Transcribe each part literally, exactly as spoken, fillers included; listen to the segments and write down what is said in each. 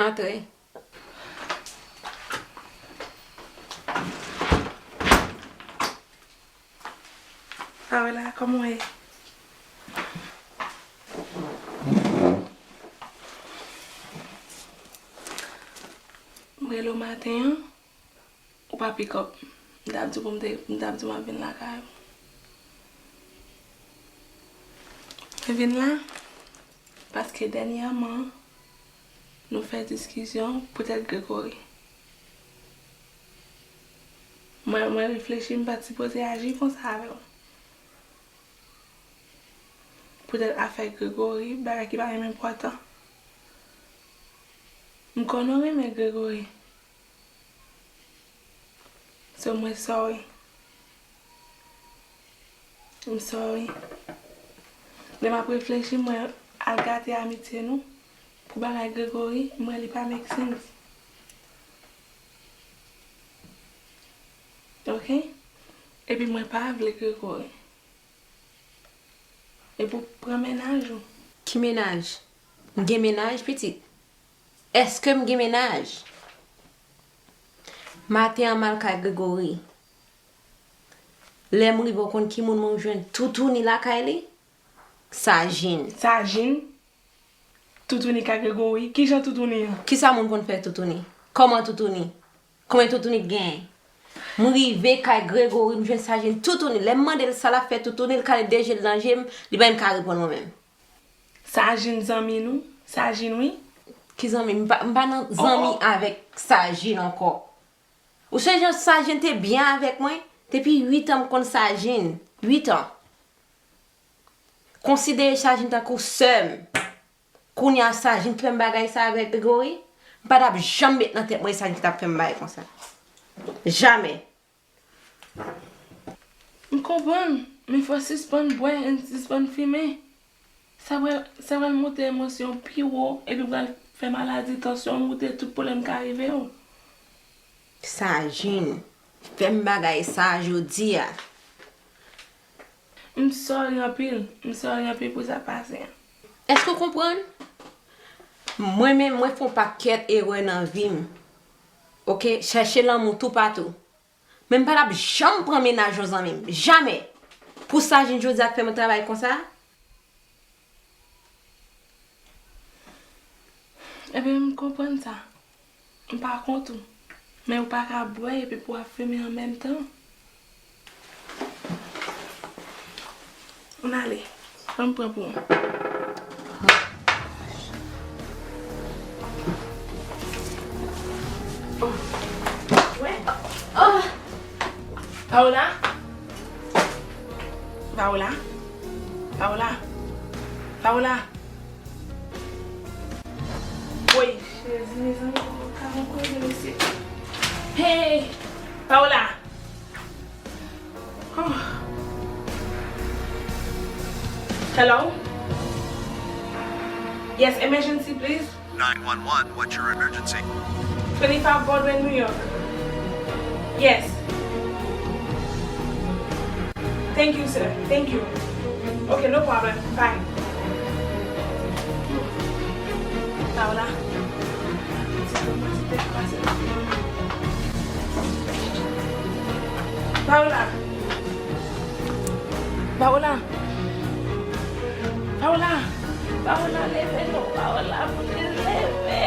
Antre. Pawela, kòman w ye? M rele w maten an, ou pa pick up. M t ap di w pou m te, m t ap di w m ap vin lakay ou. Mwen vin la, paske dènyèman, nou fè diskisyon poutèt Gregory. Mwen, mwen reflechi, m pa t sipoze aji konsa avè w. Poutèt afè Gregory, bagay ki pa menm enpòtan. M konnen w renmen Gregory. So, mwen sorry. M sorry. Lè m ap reflechi, mwen al gate amitye nou pou bagay Gregory, m wè li pa make sense. Ok? Epi mwen pa vle Gregory. Epi w pran mennaj ou. Ki mennaj? M gen mennaj, pitit? Èske m gen mennaj? Maten an, m al kay Gregory. Lè m rive, w konn ki moun mwen jwenn toutouni lakay li? Sajin. Sajin? Toutouni kay Gregory? Kijan toutouni an? Kisa moun konn fè toutouni? Kòman toutouni? Konbyen toutouni k genyen? M rive kay Gregory, m jwenn Sajin toutouni. Lè m mande l sa l ap fè toutouni, l kale de je l nan je m, li pa menm ka reponn mwen menm. Sajin zanmi nou? Sajin wi. Ki zanmi? M pa, m pa nan zanmi avèk Sajin ankò. Ou sonje jan Sajin te byen avèk mwen? Depi uit an m konn Sajin. Uit an. Konsidere Sajin tankou sè m. Kounye a Sajin ki fè m bagay sa avèk Gregory, m pa t ap janm met nan tèt mwen Sajin ki t ap fè m bagay konsa. Jamè. M konprann, men fò w sispann bwè and sispann fimen. Sa pral, sa pral monte emosyon pi wo epi pral fè maladi, tansyon moute, tout pwoblèm ka rive w. Sajin fè m bagay sa jodi a. M sorry anpil, m sorry anpil pou sa k pase an. Èske w konprann? Mwen menm, mwen fè yon pakèt erè nan vi m. Ok, chèche lanmou toupatou. Men m pa t ap janm pran mennaj yon zanmi m. Jamè. Pou Sajin jodi a k fè mwen travay konsa. Ebyen, m konprann sa. M pa kont ou. Men ou pa ka bwè epi pou w ap fimen an menm tan. Ann ale. Ann pran pou ou. Oh. Wè. Oh. Paola. Paola. Paola. Paola. Woy. Jezi, mezanmi, kòman ka yon koze, mesye? Hey! Paola! Oh. Hello? Yes, emergency, please. Nine one one, what's your emergency? Twenty-five Broadway, New York. Yes. Thank you, sir. Thank you. Okay, no problem. Bye. Paola. Paola. Paola. Paola. Paola, leve non. Paola, pou te leve.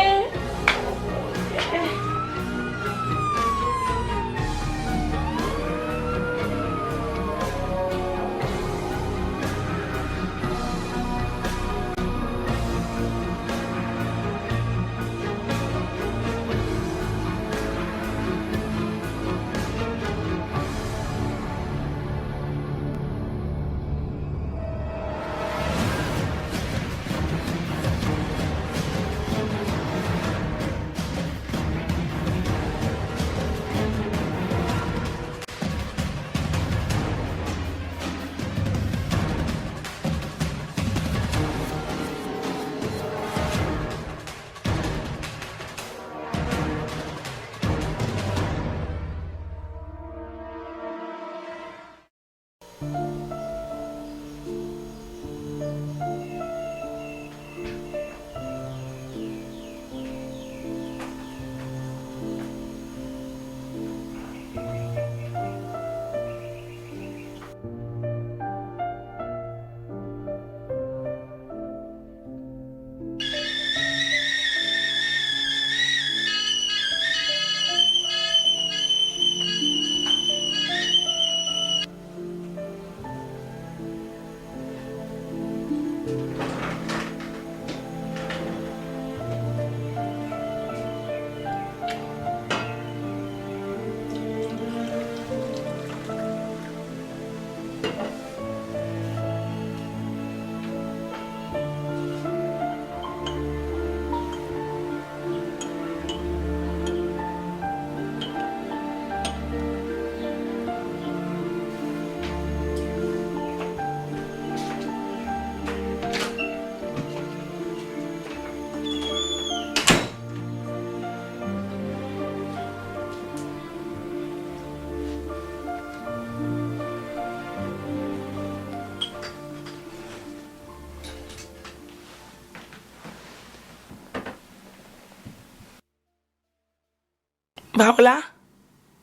Viola?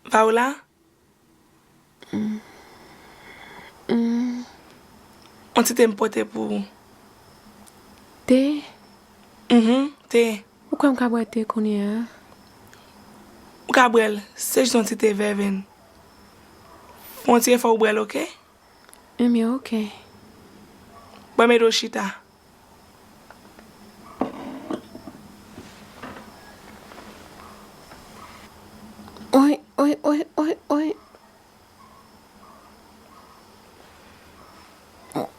Viola? Yon ti te m pote pou ou. Te? Mhm, te. Ou kwè m ka bwè te kounye a? Ou ka bwè l, se jis yon ti te vèvenn. Fè yon ti efò ou bwè l, oke? Ebyen, oke. Ban m ede w chita. Oy, oy, oy, oy, oy.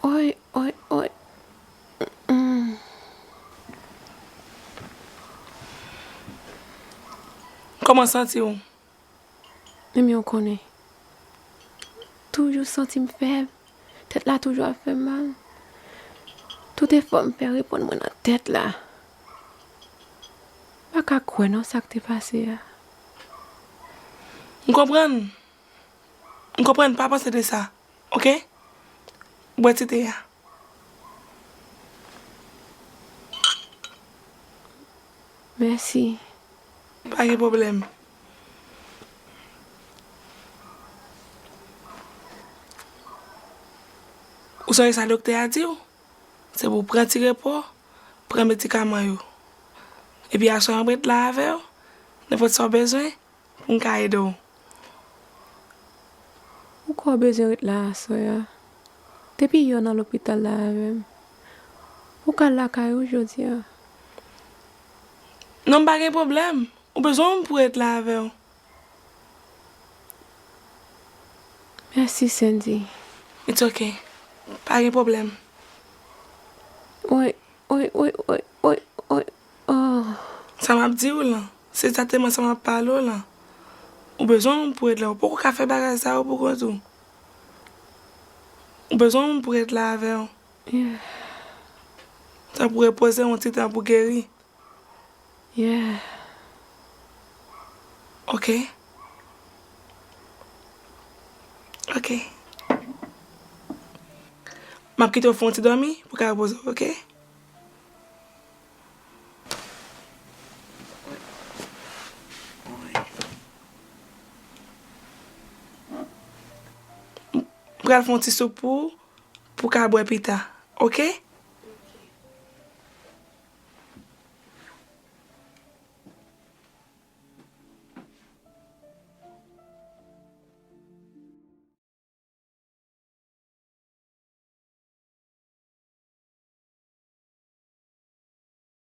Oy, oy, oy. Mm. Kòman w santi w? Menm jan w konnen. Toujou santi m fèb. Tèt la toujou ap fè m mal. Tout efò m fè reponn mwen nan tèt la. M pa ka kwè nan sa k te pase a. M konprann. M konprann, pa panse de sa. Oke? Bwè ti te a. Mèsi. Pa gen pwoblèm. Ou sonje sa doktè a di w? Se pou w pran ti repo, pran medikaman yo. Epi aswè a m ret la avè w, nenpòt sa w bezwen, pou m ka ede w. Ou kwè w bezwen ret la aswè a? Depi yè w nan lopital la avè m. Ou ka al lakay ou jodi a. Non, m pa gen pwoblèm. Ou bezwen w pou ret la avè w. Mèsi, Sandy. It's ok. Pa gen pwoblèm. Oy, oy, oy, oy, oy, oy, oh. Sa m ap di w lan, se egzakteman sa m ap pale w lan. Ou bezwen w pou ret la, ou poko ka fè bagay sa yo pou kont ou. Ou bezwen w pou ret la avè w. Yeah. Tan pou repoze w, yon ti tan pou geri. Yeah. Ok. Ok. M ap kite w fè yon ti dòmi pou w ka repoze w, ok? M pral fè yon ti soup pou ou, pou w ka bwè pita, ok?